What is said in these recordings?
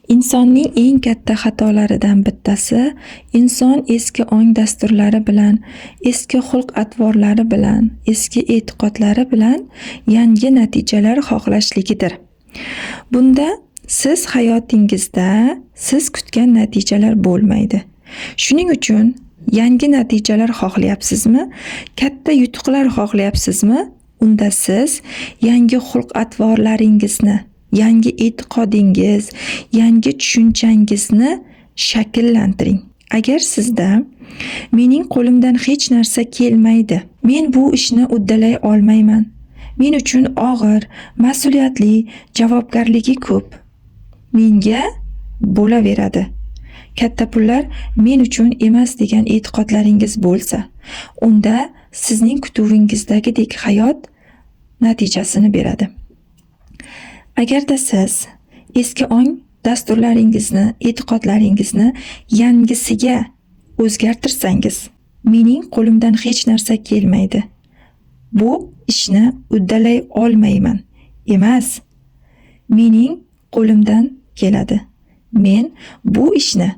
Insonning eng katta xatolaridan bittasi inson eski ong dasturlari bilan, eski xulq-atvorlari bilan, eski e'tiqodlari bilan yangi natijalar xohlashligidir. Bunda siz hayotingizda siz kutgan natijalar bo'lmaydi. Shuning uchun yangi natijalar xohlayapsizmi? Katta yutuqlar xohlayapsizmi? Unda siz yangi xulq-atvorlaringizni, yangi e'tiqodingiz, yangi tushunchangizni shakllantiring. Agar sizda mening qo'limdan hech narsa kelmaydi, men bu ishni uddalay olmayman, men uchun og'ir, mas'uliyatli, javobgarligi ko'p, menga bo'laveradi, katta pullar men uchun emas degan e'tiqodlaringiz bo'lsa, unda sizning kutuvingizdagidek hayot natijasini beradi. Agarda siz eski ong dasturlaringizni, e'tiqodlaringizni yangisiga o'zgartirsangiz, mening qo'limdan hech narsa kelmaydi, bu ishni uddalay olmayman emas, mening qo'limdan keladi, men bu ishni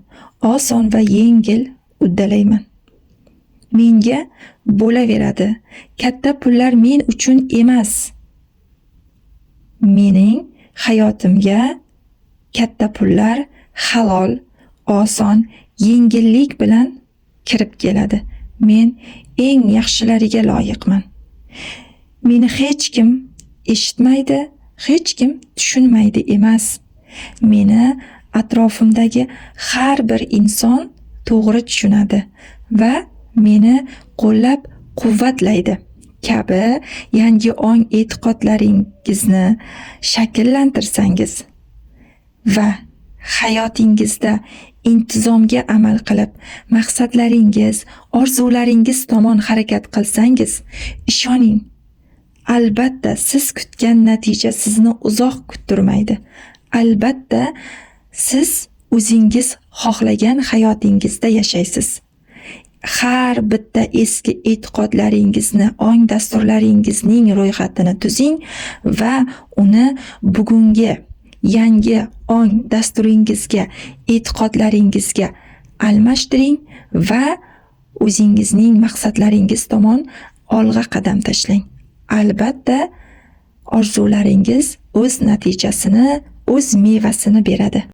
oson va yengil uddalayman, menga bo'laveradi, katta pullar men uchun emas, mening hayotimga katta pullar halol, oson, yengillik bilan kirib keladi. Men eng yaxshilariga loyiqman. Meni hech kim eshitmaydi, hech kim tushunmaydi emas. Meni atrofimdagi har bir inson to'g'ri tushunadi va meni qo'llab-quvvatlaydi kabi yangi ong e'tiqodlaringizni shakllantirsangiz va hayotingizda intizomga amal qilib, maqsadlaringiz, orzularingiz tomon harakat qilsangiz, ishoning, albatta siz kutgan natija sizni uzoq kuttirmaydi. Albatta siz o'zingiz xohlagan hayotingizda yashaysiz. Har bitta eski e'tiqodlaringizni, ong dasturlaringizning ro'yxatini tuzing va uni bugungi yangi ong dasturingizga, e'tiqodlaringizga almashtiring va o'zingizning maqsadlaringiz tomon olg'a qadam tashlang. Albatta orzularingiz o'z natijasini, o'z mevasini beradi.